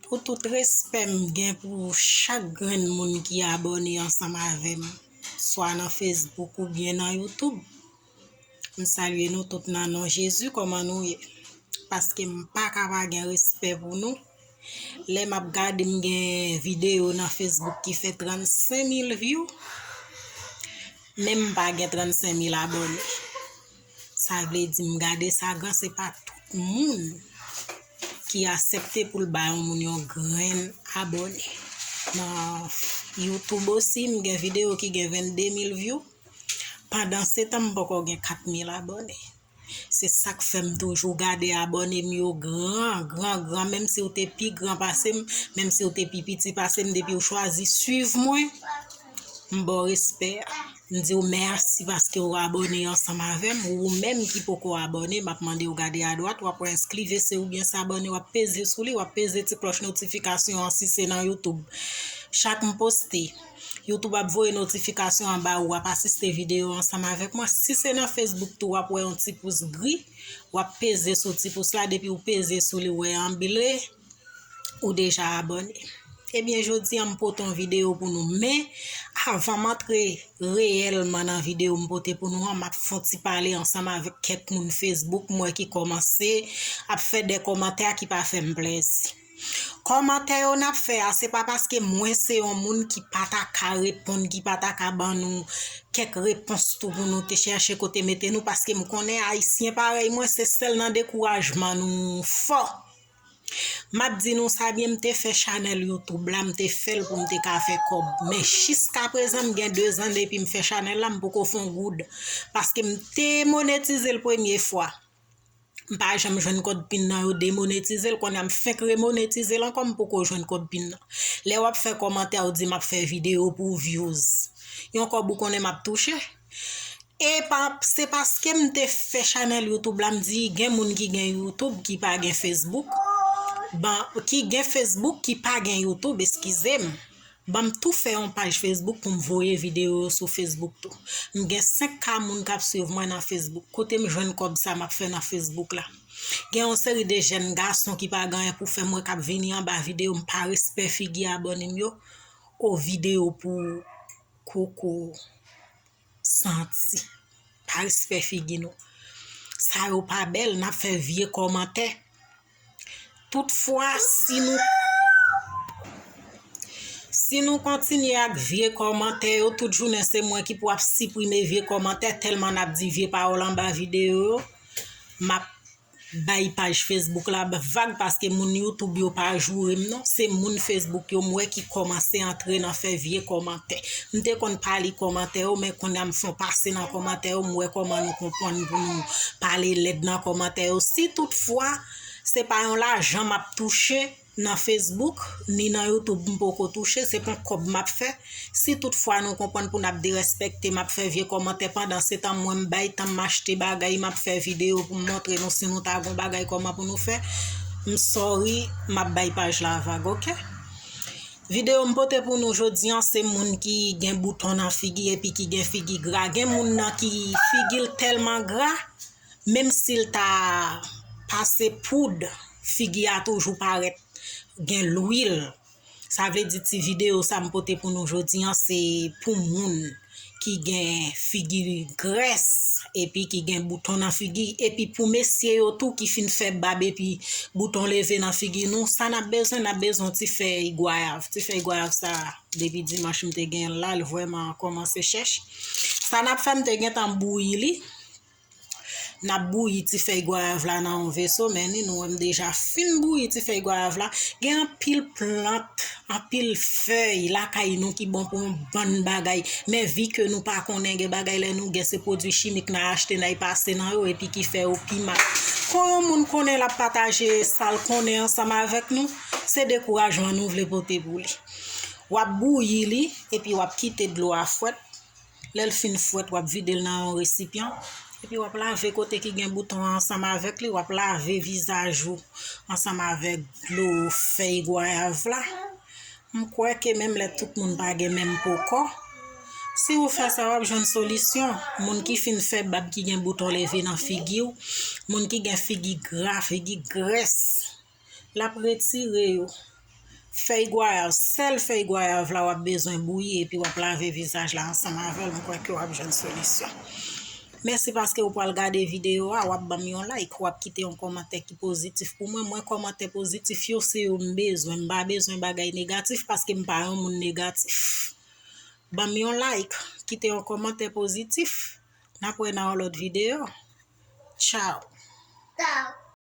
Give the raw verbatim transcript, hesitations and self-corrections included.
Pou tout respè m gen pou chak grenn moun ki abòne ansanm avè m, swa nan Facebook oubyen nan YouTube. M salye nou tout nan non Jezi, kòman nou ye? Paske m pa ka pa gen respè pou nou. Lè m ap gade, m gen videyo nan Facebook ki fè trannsenk mil view, men m pa gen trannsenk mil abòne. Sa vle di, m gade sa gran, se pa tout moun ki aksepte pou l ba yon moun yon grenn abòne. Nan YouTube osi, m gen videyo ki gen vennde mil view. Pandansetan, m poko gen kat mil abòne. Se sa k fè m toujou gade abòne m yo gran, gran, gran, menm si w te pi gran pase m, menm si w te pi piti pase m, depi w chwazi swiv mwen, m ba w respè a. M di w mèsi paske w abòne ansanm avè m. Ou menm ki poko abòne, m ap mande w gade adwat, w ap wè eskrive se oubyen se abòne, w ap peze sou li, w ap peze ti klòch notifikasyon an si se nan YouTube. Chak m poste, YouTube ap voye notifikasyon an ba ou, w ap asiste videyo ansanm avèk mwen. Si se nan Facebook tou, w ap wè yon ti pous gri, w ap peze sou ti pous la, depi w peze sou li, w wè an ble, ou deja abòne. Ebyen, jodi a, m pote yon videyo pou nou, men avan m antre reyèlman nan videyo m pote pou nou an, m ap fè yon ti pale ansanm avèk kèk moun Facebook, m wè ki kòmanse ap fè de kòmantè ki pa fè m plèzi. Kòmantè yo n ap fè a, se pa paske mwen se yon moun ki pa ta ka reponn, ki pa ta ka ban nou kèk repons tou pou nou te chèche kote mete nou, paske m konnen Ayisyen parèy mwen, se sèl nan dekourajman nou fò. M ap di nou sa byen, m te fè chanèl YouTube la, m te fè l pou m te ka fè kòb. Men jiskaprezan, m gen dezan depi m fè chanèl la, m poko fè yon goud. Paske m te monetize l premye fwa. M pa janm jwenn kòb pin nan, yo demonetize l, kounye a m fenk remonetize l ankò, m poko jwenn kòb pin nan. Lè w ap fè kòmantè, ou di m ap fè videyo pou views. Yon kòb ou konnen m ap touche. E pa, se paske m te fè chanèl YouTube la, m di gen moun ki gen YouTube ki pa gen Facebook. Ban, ki gen Facebook ki pa gen YouTube, eskize m. Ban m tou fè yon paj Facebook pou m voye videyo yo sou Facebook tou. M gen senk K moun k ap swiv mwen nan Facebook. Kote m jwenn kòb sa m ap fè nan Facebook la? Gen yon seri de jèn gason ki pa gen anyen pou fè, m wè k ap vini anba videyo m, pa respè figi abòne m yo. O videyo pou koko santi. Pa respè figi nou. Sa yo pa bèl, n ap fè vye kòmantè. Toutfwa, si nou, si nou kontinye ak vye kòmantè yo, tout jounen se mwen ki pou ap siprime vye kòmantè, tèlman n ap di vye pawòl anba videyo yo. M ap bay paj Facebook la vag paske moun YouTube yo pa joure m non. Se moun Facebook yo m wè ki kòmanse antre nan fè vye kòmantè. M te konn pa li kòmantè yo, men kounye a m fè yon pase nan kòmantè yo, m wè kòman nou konprann pou nou pale lèd nan kòmantè yo. Si toutfwa, se pa yon lajan m ap touche nan Facebook, ni nan YouTube, m poko touche, se pa yon kòb m ap fè. Si toutfwa nou konprann pou n ap derespèkte m, ap fè vye kòmantè, pandansetan mwen m bay tan m achte bagay, m ap fè videyo pou m montre nou si nou ta gon bagay kòman pou nou fè. M sorry, m ap bay paj la vag, oke? Videyo m pote pou nou jodi an, se moun ki gen bouton nan figi epi ki gen figi gra. Gen moun nan ki figi l tèlman gra, menm si l ta pase poud, figi a toujou parèt gen lwil. Sa vle di ti videyo sa m pote pou nou jodi an, se pou moun ki gen figi grès epi ki gen bouton nan figi, epi pou mesye yo tou ki fin fè bab epi bouton leve nan figi nou, sa n ap bezwen, n ap bezwen ti fèy gwayav. Ti fèy gwayav sa, depi dimanch m te gen l la, l vrèman kòmanse chèch. Sa n ap fè, m te gentan bouyi li. N ap bouyi ti fèy gwayav la nan yon veso, men ni nou wè m deja fin bouyi ti fèy gwayav la. Gen anpil plant, anpil fèy lakay nou ki bon pou yon bann bagay. Men vi ke nou pa konnen, gen bagay lè nou gen se pwodui chimik n a achte, n a pase nan yo epi ki fè yo pi mal. Kon yon moun konnen l ap pataje sa l konnen ansanm avèk nou, se dekourajman nou vle pote pou li. W ap bouyi li epi w ap kite dlo a fwèt. Lè l fin fwèt, w ap vide l nan yon resipyan. Epi w ap lave kote ki gen bouton an ansanm avèk li. W ap lave vizaj ou ansanm avèk dlo fèy gwayav la. M kwè ke menm lè tout moun pa gen menm po kò, si ou fè sa, w ap jwenn solisyon. Moun ki fin fè bab ki gen bouton leve nan figi w, moun ki gen figi gra, figi grès, l ap retire yo. Fèy gwayav, sèl fèy gwayav la w ap bezwen bouyi epi w ap lave vizaj la ansanm avè l, m kwè ke w ap jwenn solisyon. Mèsi paske w pral gade videyo a, w ap ban m yon like, w ap kite yon kòmantè ki pozitif pou mwen. Mwen, kòmantè pozitif yo se yo m bezwen, m pa bezwen bagay negatif paske m pa yon moun negatif. Ban m yon like, kite yon kòmantè pozitif. N ap wè nan yon lòt videyo. Tchao.